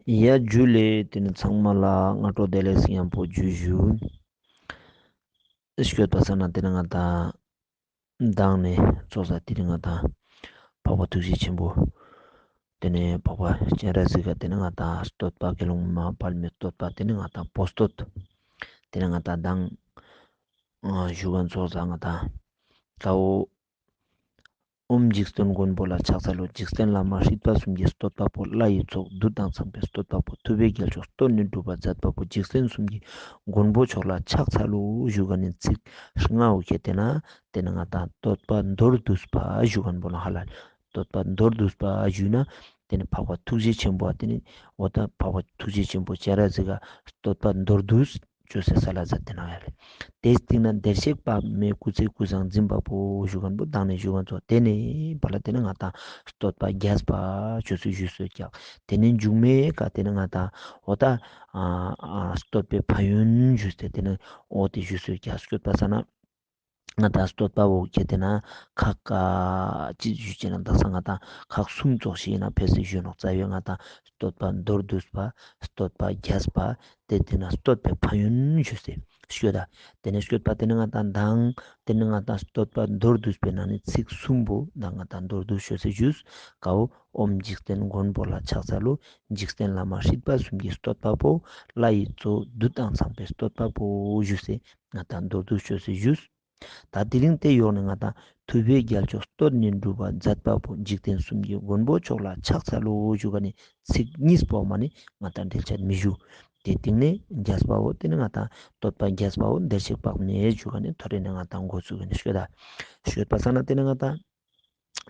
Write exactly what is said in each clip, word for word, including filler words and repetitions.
ཡ་ཇུ་ལེ། ཏེ་ནེ་ཚང་མ་ལ་སྔ་དྲོ་བདེ་ལེགས་ཡང་པོ་ཇུ་ཞུ། སྐྱོད་པ་ས་ན་ཏེ་ནེ་ང་དང་མདང་ནེ་ཚོགས་ས་ཏེ་ནེ་ང་དང་འཕགས་པ་ཐུགས་རྗེ་ཆེན་པོ། ཏེ་ནེ་འཕགས་པ་སྤྱན་རས་གཟིགས་ཀ་ཏེ་ནེ་ང་དང་བསྟོད་པ་དགེ་སློང་མ་དཔལ་མོའི་བསྟོད་པ་ཏེ་ནེ་ང་དང་པོ་བསྟོད། ཏེ་ནེ་ང་དང་མདང་ཞུ་ཁན་ཚོགས་ས་ང་དང་ཀ་བོ། ཨོཾ་འཇིག་རྟེན་མགོན་པོ་ལ་ཕྱག་འཚལ་ལོ། འཇིག་རྟེན་བླ་མ་སྲིད་པ་གསུམ་གྱི་བསྟོད་པ་པོ། ལྷ་ཡི་ཚོགས་བདུད་དང་ཚངས་པའི་བསྟོད་པ་པོ། ཐུབ་པའི་རྒྱལ་མཆོག་བསྟོད་ནས་སྒྲུབ་པར་མཛད་པ་པོ། འཇིག་རྟེན་གསུམ་གྱི་མགོན་པོ་མཆོག་ལ་ཕྱག་འཚལ་ལོ་ཞུ་ཁན་ནི་ཚིག་ལྔ་བོ་ཁྱེར་ཏེ་ན་ཏེ་ནེ་ང་དང་བསྟོད་པ་མདོར་བསྡུས་པ་ཞུ་ཁན་པོ་ན་ཧ་ལ་བསྟོད་པ་མདོར་བསྡུས་པ་ཞུས་ན་ཏེ་ནེ་འཕགས་པ་ཐུགས་རྗེ་ཆེན་པོ་ཏེ་ནེ་འོ་ད་འཕགས་པ་ཐུགས་རྗེ་ཆེན་པོ་སྤྱན་རས་གཟིགས་ཀ་བསྟོད་པ་མདོར་བསྡུས། ཅོས་སེ་སལ་ལ་མཛད་དེ་ན་ཡ་ལེ། ཏེའི་སྟིང་ན་བདེར་གཤེགས་དཔག་མེད་སྐུ་ཚེ་ཀུན་བཟང་འཛིན་པ་པོ་ཞུ་ཁན་པོ་མདང་ནེ་ཞུ་ཁན་ཚོགས་ཏེ་ནེ་བ་ལ་ཏེ་ནེ་ང་དང་བསྟོད་པ་རྒྱས་པ་ཅོས་སེ་ཞུས་སོ་ཀྱག། ཏེ་ནེ་མཇུག་མའི་ཀ་ཏེ་ནེ་ང་དང་འོ་ད་ཨ་ཨ་བསྟོད་པའི་ཕན་ཡོན་ཞུས་ཏེ་ཏེ་ནེ་འོ་ཏེ་ཞུས་སོ་ཀྱག། སྐྱོད་པ་ས་ན་ང་དང་བསྟོད་པ་བོ་ཁྱེར་ཏེ་ན་ཁག་ཅི་ཞུ་ཅེ་ན་དག་ས་ང་དང་ཁག་གསུམ་ཙོགས་ཤིག་ཡིན་ན་ཕེ་སེ་ཞུ་ནོག། རྩ་བའི་ང་དང་བསྟོད་པ་མདོར་བསྡུས་པ། བསྟོད་པ་རྒྱས་པ། ཏེ་ཏེ་ན་བསྟོད་པའི་ཕན་ཡོན་ཞུས་ཏེ་ཤོད་ད། ཏེ་ནེ་སྐྱོད་པ་ཏེ་ནེ་ང་དང་མདང་ཏེ་ནེ་ང་དང་བསྟོད་པ་མདོར་བསྡུས་པའི་ནང་ནེ་ཚིག་གསུམ་པོ་མདང་ང་དང་མདོར་བསྡུས་ཤོད་སེ་ཞུས། ཀ་བོ་ཨོཾ་འཇིག་རྟེན་མགོན་པོ་ལ་ཕྱག་འཚལ་ལོ། འཇིག་རྟེན་བླ་མ་སྲིད་པ་གསུམ་གྱི་བསྟོད་པ་པོ། ལྷ་ཡི་ཚོགས་བདུད་དང་ཚངས་པའི་བསྟོད་པ་པོ་ཞུས་སེ་ང་དང་མདོར་བསྡུས་ཤོད་སེ་ཞུས། ད་དེ་རིང་ཏེ་ཡོག་ནེ་ང་དང་ཐུབ་པའི་རྒྱལ་མཆོག་བསྟོད་ནས་སྒྲུབ་པར་མཛད་པ་པོ། འཇིག་རྟེན་གསུམ་གྱི་མགོན་པོ་མཆོག་ལ་ཕྱག་འཚལ་ལོ་ཞུ་ཁན་ནི་ཚིག་གཉིས་པོ་མ་ནེ་ང་དང་འགྲེལ་བཤད་མི་ཞུ། ཏེ་སྟིང་ནེ་རྒྱས་པ་བོ་ཏེ་ནེ་ང་དང་བསྟོད་པ་རྒྱས་པ་བོ་བདེར་གཤེགས་དཔག་མེད་ཞུ་ཁན་ནི་ཐོ་རེ་ནེ་ང་དང་འགོ་ཚུགས་ཁན་ནི་ཤོད་ད། ཤོད་པ་ས་ན་ཏེ་ནེ་ང་དང་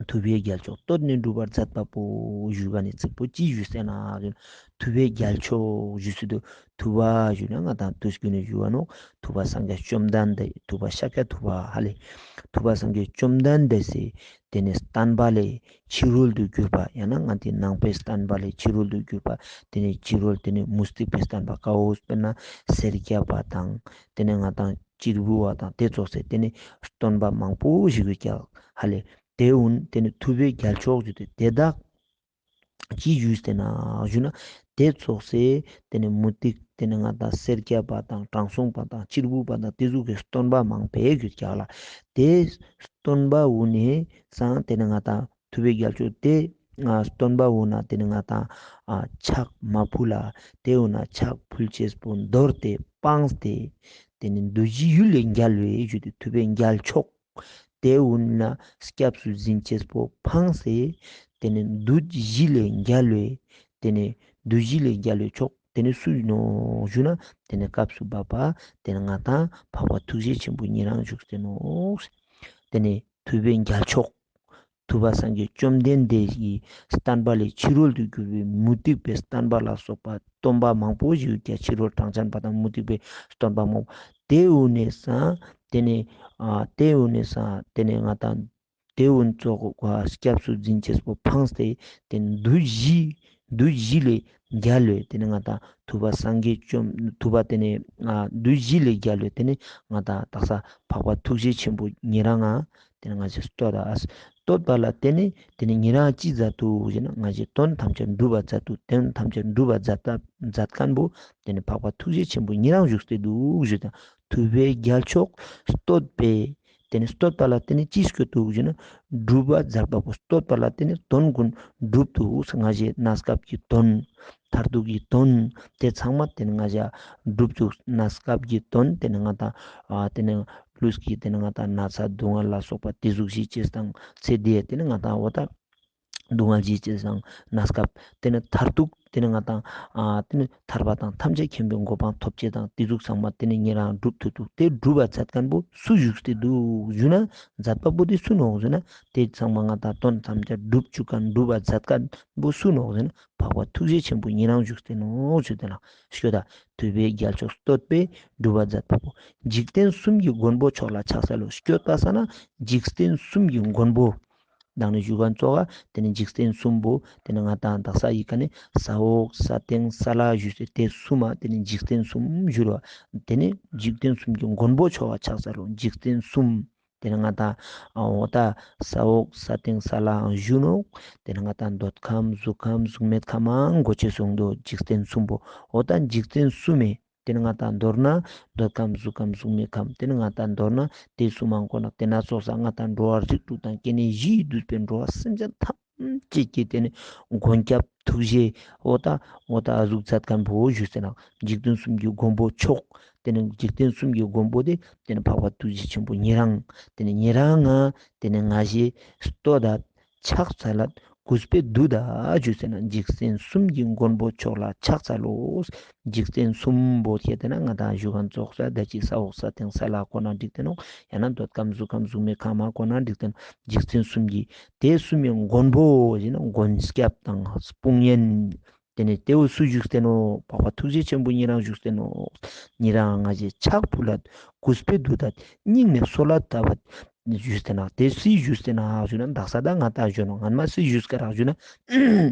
ཐུབ་པའི་རྒྱལ་མཆོག་བསྟོད་ནས་སྒྲུབ་པར་མཛད་པ་པོ་ཞུ་ཁན་ནི་ཚིག་པོ་ཅི་ཞུས་ཟེར་ན། ཐུབ་པའི་རྒྱལ་མཆོག་ཞུས་སེ་དུག། ཐུབ་པ་ཞུ་ན་ང་དང་དུས་རྒྱུན་ནེ་ཞུ་བ་ནོག། ཐུབ་པ་སངས་རྒྱས་བཅོམ་ལྡན་འདས། ཐུབ་པ་ཤཱཀྱ་ཐུབ་པ་ཧ་ལེ། ཐུབ་པ་སངས་རྒྱས་བཅོམ་ལྡན་འདས་སི་ཏེ་ནེ་བསྟན་པ་ལས་ཕྱི་རོལ་དུ་གྱུར་པ་ཡང་ན་ང་དང་ནང་པའི་བསྟན་པ་ལས་ཕྱི་རོལ་དུ་གྱུར་པ་ཏེ་ནེ་ཕྱི་རོལ་ཏེ་ནེ་མུ་སྟེགས་པའི་བསྟན་པ་ཀ་བོ་དཔེར་ན་སེར་སྐྱ་པ་དང་ཏེ་ནེ་ང་དང་གཅེར་བུ་བ་དང་ཏེ་ཙོགས་སེ་ཏེ་ནེ་སྟོན་པ་མང་པོ་ཞིག་ཡོད་ཀྱག་ཧ་ལེ། ཏེ་གུན་ཏེ་ནེ་ཐུབ་པའི་རྒྱལ་མཆོག་ཞུས་ཏེ་ཏེ་དག་ཅི་ཞུས་ཏེ་ན་ཞུ་ན་ཏེ་ཙོགས་སེ་ཏེ་ནེ་མུ་སྟེགས་ཏེ་ནེ་ང་དང་སེར་སྐྱ་པ་དང་དྲང་སྲོང་པ་དང་གཅེར་བུ་པ་དང་ཏེ་ཟུག་གི་སྟོན་པ་མང་པོ་ཡོད་ཀྱག་ལ། ཏེ་སྟོན་པ་གུན་ནི་སང་ཏེ་ནེ་ང་དང་ཐུབ་པའི་རྒྱལ་མཆོག་ཏེ་སྟོན་པ་གུན་ན་ཏེ་ནེ་ང་དང་ཕྱག་མ་ཕུལ་ལ་ཏེ་གུན་ན་ཕྱག་ཕུལ་ཅེས་པོ་འདོར་ཏེ་སྤངས་ཏེ་ཏེ་ནེ་བདུད་བཞི་ཡུལ་ལས་རྒྱལ་བའི་ཞུས་ཏེ་ཐུབ་པའི་རྒྱལ་མཆོག་ཏེ་གུན་ན་སྐྱབས་སུ་འཛིན་ཅེས་པོ་ཕངས་ཏེ་ཏེ་ནེ་བདུད་བཞི་ལས་རྒྱལ་བའི་ཏེ་ནེ་བདུད་བཞི་ལས་རྒྱལ་བའི་མཆོག་ཏེ་ནེ་སུ་ནོག་ཞུ་ན་ཏེ་ནེ་སྐབས་སུ་བབ་པ་ཏེ་ནེ་ང་དང་འཕགས་པ་ཐུགས་རྗེ་ཆེན་པོ་ཉེ་རང་བཞུགས་ཏེ་ནོག། ཏེ་ནེ་ཐུབ་པའི་རྒྱལ་མཆོག་ཐུབ་པ་སངས་རྒྱས་བཅོམ་ལྡན་འདས་ཀྱི་བསྟན་པ་ལས་ཕྱི་རོལ་དུ་གྱུར་པའི་མུ་སྟེགས་པའི་བསྟན་པ་ལ་སོགས་པ་སྟོན་པ་མང་པོ་ཞིག་ཡོད་ཀྱག། ཕྱི་རོལ་གྲངས་ཅན་པ་དང་མུ་སྟེགས་པའི་སྟོན་པ་མང་པོ་ཏེ་གུན་ནི་སང་ཏེ་ནེ་ཨ་ཏེ་གུན་ནི་སང་ཏེ་ནེ་ང་དང་ཏེ་གུན་ཙོགས་སྐྱབས་སུ་འཛིན་ཅེས་པོ་ཕངས་ཏེ་ཏེ་ནེ་བདུད་བཞི་བདུད་བཞི་ལས་རྒྱལ་བའི་ཏེ་ནེ་ང་དང་ཐུབ་པ་སངས་རྒྱས་བཅོམ་ཐུབ་པ་ཏེ་ནེ་ཨ་བདུད་བཞི་ལས་རྒྱལ་བའི་ཏེ་ནེ་ང་དང་དག་ས་འཕགས་པ་ཐུགས་རྗེ་ཆེན་པོ་ཉེ་རང་ང་ཏེ་ནེ་ང་ཞའི་བསྟོད་ད་བསྟོད་པ་ལ་ཏེ་ནེ་ཏེ་ནེ་ཉེ་རང་ཅི་མཛད་དུག་ཞུ་ན་ང་ཞའི་དོན་ཐམས་ཅད་འགྲུབ་པ་མཛད་དུག། དོན་ཐམས་ཅད་འགྲུབ་པ་མཛད་ད་མཛད་ཁན་པོ་ཏེ་ནེ་འཕགས་པ་ཐུགས་རྗེ་ཆེན་པོ་ཉེ་རང་བཞུགས་ཏེ་དུག་ཞུ་དང་། ཐུབ་པའི་རྒྱལ་མཆོག་བསྟོད་པའི་ཏེ་ནེ་བསྟོད་པ་ལ་ཏེ་ནེ་ཅི་སྐྱོད་དུག་ཞུ་ན་སྒྲུབ་པ་མཛད་པ་པོ་བསྟོད་པ་ལ་ཏེ་ནེ་དོན་གུན་འགྲུབ་དུག། ང་ཞའི་གནས་སྐབས་ཀྱི་དོན་མཐར་ཐུག་གི་དོན་ཏེ་ཚང་མ་ཏེ་ནེ་ང་ཞའི་འགྲུབ་དུག། གནས་སྐབས་ཀྱི་དོན་ཏེ་ནེ་ང་དང་ཨ་ཏེ་ནེ་ལུས་ཀྱི་ཏེ་ནེ་ང་དང་ན་ཚ་སྡུག་བསྔལ་ལ་སོགས་པ་ཏེ་ཟུག་ཞིག་ཅེས་དང་ཚེ་འདིའི་ཏེ་ནེ་ང་དང་འོ་ད་སྡུག་བསྔལ་ཞིག་ཅེས་དང་གནས་སྐབས་ཏེ་ནེ་མཐར་ཐུག་ཏེ་ནེ་ང་དང་ཨ་ཏེ་ནེ་ཐར་པ་དང་ཐམས་ཅད་མཁྱེན་པའི་གོ་འཕང་ཐོབ་ཅེས་དང་ཏེ་ཟུག་ཚང་མ་ཏེ་ནེ་ཉེ་རང་འགྲུབ་ཐུབ་དུག། ཏེ་སྒྲུབ་པ་མཛད་ཁན་པོ་སུ་བཞུགས་ཏེ་དུག་ཞུ་ན་མཛད་པ་པོ་ཏེ་སུ་ནོག་ཞུ་ན་ཏེ་ཚང་མ་ང་དང་དོན་ཐམས་ཅད་སྒྲུབ་ཅུག་ཁན་སྒྲུབ་པ་མཛད་ཁན་པོ་སུ་ནོག་ཞུ་ན་འཕགས་པ་ཐུགས་རྗེ་ཆེན་པོ་ཉེ་རང་བཞུགས་ཏེ་ནོག་ཞུ་ཏེ་ན་ཤོད་ད། ཐུབ་པའི་རྒྱལ་མཆོག་བསྟོད་པས་སྒྲུབ་པ་མཛད་པ་པོ། འཇིག་རྟེན་གསུམ་གྱི་མགོན་པོ་མཆོག་ལ་ཕྱག་འཚལ་ལོ། ཤོད་པ་ས་ན་འཇིག་རྟེན་གསུམ་གྱི་མགོན་པོ། མདང་ནེ་ཞུ་ཁན་ཙོགས་ཏེ་ནེ་འཇིག་རྟེན་གསུམ་པོ་ཏེ་ནེ་ང་དང་དག་ས་ཡི་ཀ་ནེ་ས་འོག་ས་སྟེང་ས་བླ་ཞུས་ཏེ་ཏེ་གསུམ་མ་ཏེ་ནེ་འཇིག་རྟེན་གསུམ་ཞུ་རོ། ཏེ་ནེ་འཇིག་རྟེན་གསུམ་གྱི་མགོན་པོ་མཆོག་ལ་ཕྱག་འཚལ་ལོ། འཇིག་རྟེན་གསུམ་ ཏེ་ནེ་ང་ཏང་འོ་ད་ས་འོག་ས་སྟེང་ས་ལའང་བཞུགས་ནོག། ཏེ་ནེ་ང་ཏང་འདོད་ཁམས་གཟུགས་ཁམས་གཟུགས་མེད་ཁམས་མང་གོ་ཅེས་སོང་དོ། འཇིག་རྟེན་གསུམ་པོ་འོ་ད་འཇིག་རྟེན་གསུམ་མེ། ཏེ་ནེ་ང་ཏང་མདོར་ན་འདོད་ཁམས་གཟུགས་ཁམས་གཟུགས་མེད་ཁམས། ཏེ་ནེ་ང་ཏང་མདོར་ན་ཏེ་གསུམ་མང་གོ་ན་ཏེ་ན་ཙོགས་ས་ང་ཏང་འགྲོ་བ་རིགས་དྲུག་དང་སྐྱེ་གནས་བཞིའི་འདུས་པའི་འགྲོ་བ་སེམས་ཅན་ཐམས་ཅད་ཀྱི་ཏེ་ནེ་མགོན་སྐྱབས་ཐུགས་རྗེ་འོ་ད་འོ་ད་ཨ་ཟུག་མཛད་ཁན་བོ་ཞུས་ཟེར་ན། འཇིག་རྟེན་གསུམ་གྱི་མགོན་པོ་མཆོག། ཏེ་ནེ་འཇིག་རྟེན་གསུམ་གྱི་མགོན་པོ་ཏེ་ཏེ་ནེ་འཕགས་པ་ཐུགས་རྗེ་ཆེན་པོ་ཉེ་རང་ཏེ་ནེ་ཉེ་རང་ང་ཏེ་ནེ་ང་ཞེ་བསྟོད་ད་ཕྱག་འཚལ་ལད་གུས་པས་འདུད་ད་ཞུས་ཟེར་ན། འཇིག་རྟེན་གསུམ་གྱི་མགོན་པོ་མཆོག་ལ་ཕྱག་འཚལ་ལོ། འཇིག་རྟེན་གསུམ་པོ་ཁྱེད་ཏེ་ན་ང་ཏང་བཞུགས་ཁན་ཙོགས་ས་ད་ཅི་ས་འོག་ས་སྟེང་ས་ལ་གོ་ན་འགྲིག་ཏེ་ནོག། ཡང་ན་འདོད་ཁམས་གཟུགས་ཁམས་གཟུགས་མེད་ཁམས་མ་གོ་ན་འགྲིག་ཏེ་ནོག། འཇིག་རྟེན་གསུམ་གྱི་ཏེ་གསུམ་མི་མགོན་པོ་ཞེ་ན་མགོན་སྐྱབས་དང་དཔུང་གཉེན། ཏེ་ནེ་ཏེ་བོ་སུ་བཞུགས་ཏེ་ནོག། འཕགས་པ་ཐུགས་རྗེ་ཆེན་པོ་ཉེ་རང་བཞུགས་ཏེ་ནོག། ཉེ་རང་ང་ཞེ་ཕྱག་ཕུལ་ལད་གུས་པས་འདུད་ད་སྙིང་ནེ་གསོལ་ལད་བཏབ་བད་ཞུས་ཏེ་ན། ཏེ་སུའི་ཞུས་ཏེ་ན་ཞུ་ན་དག་ས་ད་ང་ཏང་ཞུ་ནོག། སྔན་མ་སུའི་ཞུས་ཀ་རག་ཞུ་ན་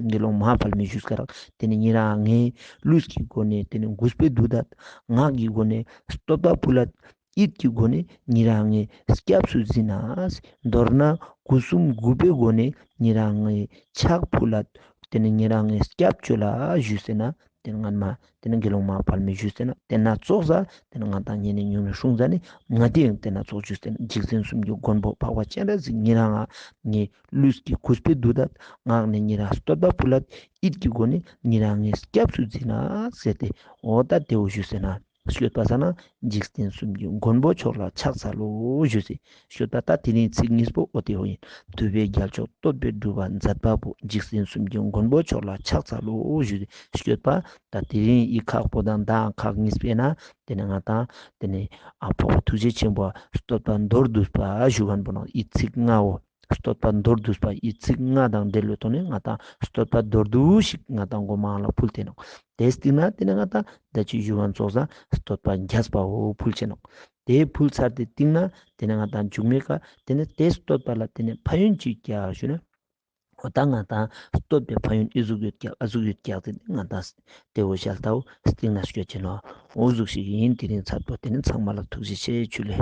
དགེ་སློང་མ་དཔལ་མོའི་ཞུས་ཀ་རག། ཏེ་ནེ་ཉེ་རང་ངའི་ལུས་ཀྱི་སྒོ་ནེ་ཏེ་ནེ་གུས་པས་འདུད་ད། ངག་གི་སྒོ་ནེ་བསྟོད་པ་ཕུལ་ལད། ཡིད་ཀྱི་སྒོ་ནེ་ཉེ་རང་ངའི་སྐྱབས་སུ་འཛིན་ན། མདོར་ན་སྒོ་གསུམ་གུས་པའི་སྒོ་ནེ་ཉེ་རང་ངའི་ཕྱག་ཕུལ་ལད། ཏེ་ནེ་ཉེ་རང་ངའི་སྐྱབས་བཅོལ་ལད་ཞུས་ཟེར་ན། ཏེ་ནེ་སྔན་མ་ཏེ་ནེ་དགེ་སློང་མ་དཔལ་མོའི་ཞུས་ཟེར་ན། ཏེ་ན་ཙོགས་ས་ཏེ་ནེ་ང་ཏང་ཉེ་ནེ་ཉུང་ནེ་སྲུང་ཟ་ནེ་ང་ཏེ་ཡང་ཏེ་ན་ཙོགས་ཞུས་ཟེར་ན། འཇིག་རྟེན་གསུམ་གྱི་མགོན་པོ་འཕགས་པ་སྤྱན་རས་གཟིགས་ཉེ་རང་ང་ངའི་ལུས་ཀྱི་གུས་པས་འདུད་ད། ངག་ནེ་ཉེ་རང་བསྟོད་པ་ཕུལ་ལད། ཡིད་ཀྱི་སྒོ་ནེ་ཉེ་རང་ངའི་སྐྱབས་སུ་འཛིན་ན་ཟེར་ཏེ་འོ་ད་ཏེ་བོ་ཞུས་ཟེར་ན། ཤོད་པ་ས་ན་འཇིག་རྟེན་གསུམ་གྱི་མགོན་པོ་མཆོག་ལ་ཕྱག་འཚལ་ལོ་ཞུས་ཟེར། ཤོད་པ་ད་ཏེ་རིང་ཚིག་གཉིས་པོ་འོ་ཏེ་བོ་ཨིན། ཐུབ་པའི་རྒྱལ་མཆོག་བསྟོད་པའི་སྒྲུབ་པ་མཛད་པ་པོ། འཇིག་རྟེན་གསུམ་གྱི་མགོན་པོ་མཆོག་ལ་ཕྱག་འཚལ་ལོ་ཞུས་ཟེར། ཤོད་པ་ད་ཏེ་རིང་ཨི་ཁག་པོ་དང་ད་ཁག་གཉིས་པའི་ན་ཏེ་ནེ་ང་ཏང་ཏེ་ནེ་ཨ་འཕགས་པ་ཐུགས་རྗེ་ཆེན་པོ་བསྟོད་པ་མདོར་བསྡུས་པ་ཞུ་ཁན་བོ་ནོག། ཨི་ཚིག་ལྔ་བོ། བསྟོད་པ་མདོར་བསྡུས་པ་ཨི་ཚིག་ལྔ་དང་འབྲེལ་བའི་ཐོག་ནེ་ང་ཏང་བསྟོད་པ་མདོར་བསྡུས་ཤིག་ང་ཏང་མགོ་མ་ལ་ཕུལ་ཏེ་ནོག། ཏེ་སྟིང་ན་ཏེ་ནེ་ང་ཏང་ད་ཅི་ཞུ་ཁན་ཙོགས་ས་བསྟོད་པ་རྒྱས་པ་བོ་ཕུལ་ཅེས་ནོག། ཏེ་ཕུལ་ཚར་ཏེ་སྟིང་ན་ཏེ་ནེ་ང་ཏང་མཇུག་མའི་ཀ་ཏེ་ནེ་ཏེ་བསྟོད་པ་ལ་ཏེ་ནེ་ཕན་ཡོན་ཅི་རྒྱག་ཞུ་ན། འོ་ད་ང་ཏང་བསྟོད་པའི་ཕན་ཡོན་ཨི་ཟུག་ཡོད་ཀྱག་ཨ་ཟུག་ཡོད་ཀྱག་ཟེར་ཏེ་ང་ཏང་ཏེ་བོ་ཞལ་ཏའོ་སྟིང་ན་ཤོད་ཅེས་ནོག། འོ་ཟུག་ཤིག་ཨིན། ཏེ་རིང་ཚར་པོ་ཏེ་ནེ་ཚང་མ་ལ་ཐུགས་རྗེ་ཆེ། ཇུ་ལེ།